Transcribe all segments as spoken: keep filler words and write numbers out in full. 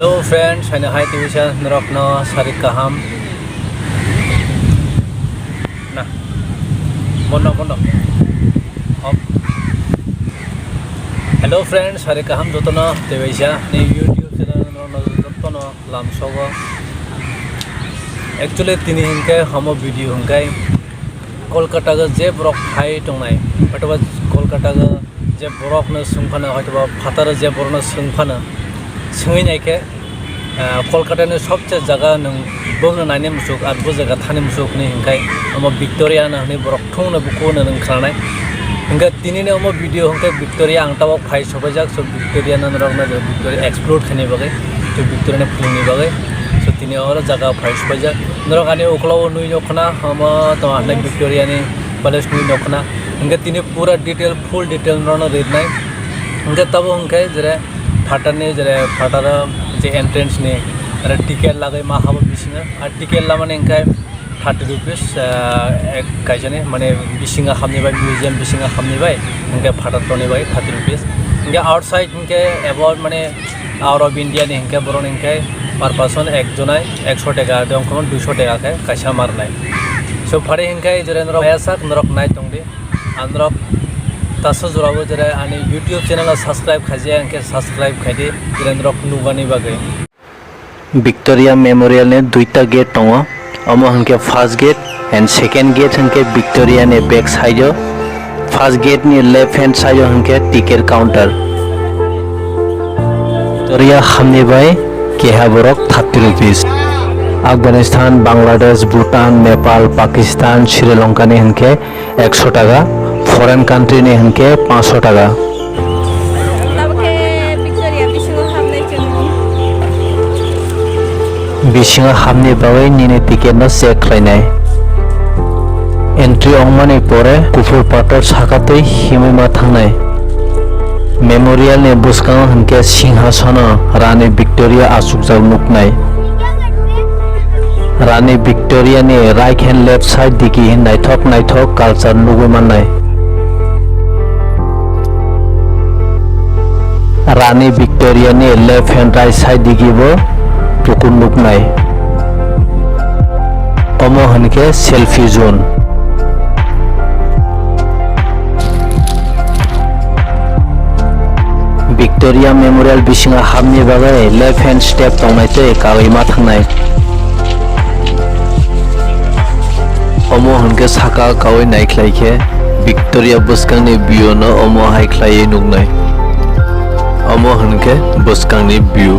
Hello friends, haino hai tibisa norokno sari kaham. Na. Bondo, bondo. Off. Hello friends, sari kaham jotono tibisa ni YouTube channel norokno jotono lamsogo. Actually tini hinkhe hamo video hinkhe Kolkata o je borok phai tongnai, hoitoba Kolkata o je borokno swng phano, hoitoba phataro je borokno swng phano, swngwi naikhe, ah, Kolkata ni sobse jaga nwng bono naina muchuk, ar bo jaga thani muchuk hinwi hinkhai omo Victoria no hinwi borok thungno bukuno nwng khnanai. Hinkhe tini ni omo video hinkhe Victoria ang tabok phai sopaijak, so Victoria no norok no Victoria explore khaina bagwi, so Victoria no phunukni bagwi, so tini oro jaga phai sopaijak. Norok ani uklogo nwi nukkhna, omo tongma hinwi Victoria ni palace nwi nukkhna. Hinkhe tini pura detail, full detail norokno rinai. Hinkhe tabuk hinkhe jere phatarni, jere phataro je entrance ni, aro ticket lagwi ma habo bisingo. Ar ticket lamani hinkhe thirty rupees, ah, ek kaisani, mane bisingo hamni bai, museum bisingo hamni bai, hinkhe phatar toni bai thirty rupees. Hinkhe outside hinkhe about mane out of India ni hinkhe borok ni hinkhe per person ek jonai ekso taka, de ongkhormani duiso taka khe kaisa ma rwnai. So phari hinkhe jere norok maya sak norok nai tongdi. Ang norok taso jorabo jere ani YouTube channel o subscribe khaijaya hinkhe subscribe khaidi jere norok nukani bagwi. Victoria Memorial ni duita gate tongo, omo hinkhe first gate and second gate hinkhe Victoria ni back side o. First gate ni left hand side o hinkhe ticket counter. Victoria hamni bai keha borok thirty rupees. Afghanistan, Bangladesh, Bhutan, Nepal, Pakistan, Sri Lanka ni hinkhe ekso taka, foreign country ni hinkhe panchsho taka. Tabukhe Victoria bisingo hamnai chwng. Bisingo hamni bagwi nini ticket no check khlainai. Entry ongmani pore kuphur pathor saka twi himwi ma thangnai. Memorial ni bwskango hinkhe singhasono Rani Victoria achukjak nuknai. Rani Victoria ni right hand left side digi naithok naithok culture nugwi mannai. Rani Victoria ni left hand right side digi bo pukur nuknai. Omo hinkhe selfie zone. Victoria Memorial bisingo hapni bagwi left hand step tongnai tei kagwi ma thangnai. Omo hinkhe saka kaui naikhlai khe Victoria bwskangni view no omo hai khlaiwi nuknai. Omo hinkhe bwskangni view.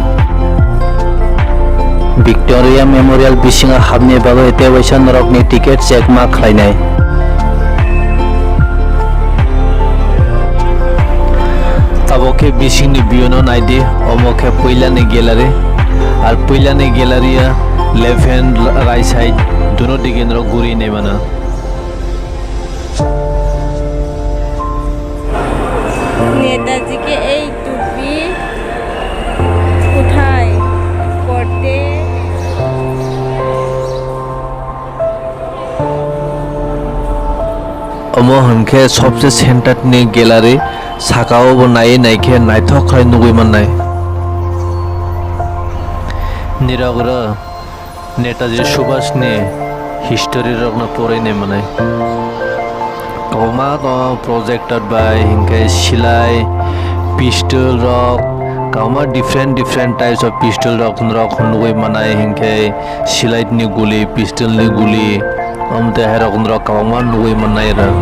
Victoria Memorial bisingo hapni bagwi tei waisa norokni ticket check ma khlainai. Tabuk khe bisingni view no naidi, omo khe puilani gallery, ar puilani gallery o left hand, right side duno dige norok guri nai mano. নেতাজিকে এই টুপি কোথায় পড়তে? Omo hinkhe sobse center ni gallery, saka o bo naiwi naikhe naithok khlai nugwi mannai. Nirok rw Netaji Subhash ni history rok no porwi nai mwnai. Kwbangma tongo projector bai hinkhe silai, pistol rok, kwbangma different different types of pistol rok norok nugwi mannai hinkhe silai ni guli, pistol ni guli, omo tei hai rok norok kwbangma nugwi mannai rw.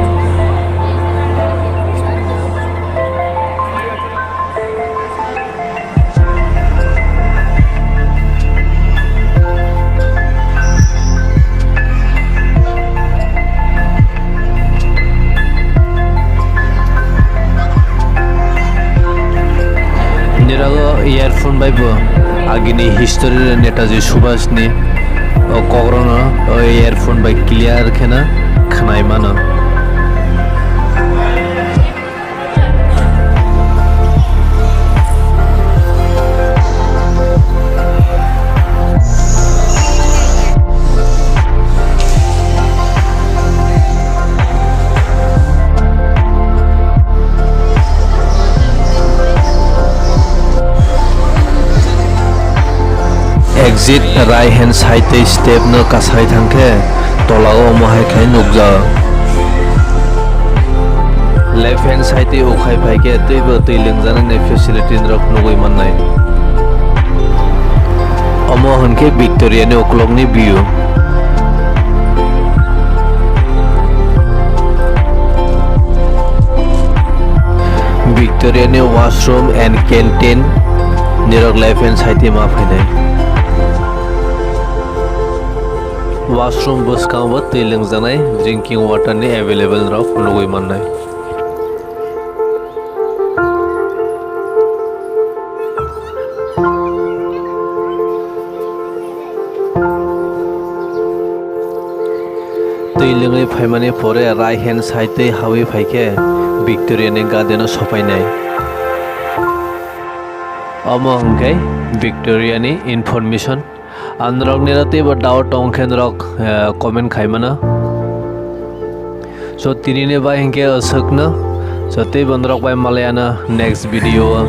Nirago earphone bai bo agini history Netaji Subhash ni o kokrokno o earphone bai clear kheno khwnai mano. Exit right hand side tei step no kasai thangkhe tola o omo hai khe nukjak. Left hand side tei ukhai phaikhe teibo twi lwngjaknai facility rok nugwi mannai. Omo hwnkhe Victoria ni ukulokni view. Victoria ni washroom and canteen nirok left hand side ma phainai. Washroom bwskango twi lwngjaknai drinking water ni available rok nugwi mannai. Twi lwngwi phaimani pore right hand side twi hawi phaikhe Victoria ni garden o sopainai. Omo hwnkhe Victoria ni information. Ang norok nini teibo doubt tong khe norok, eh, comment khai mano. So tini ni bai hinkhe aswkno. So teibo norok bai malaya na next video o.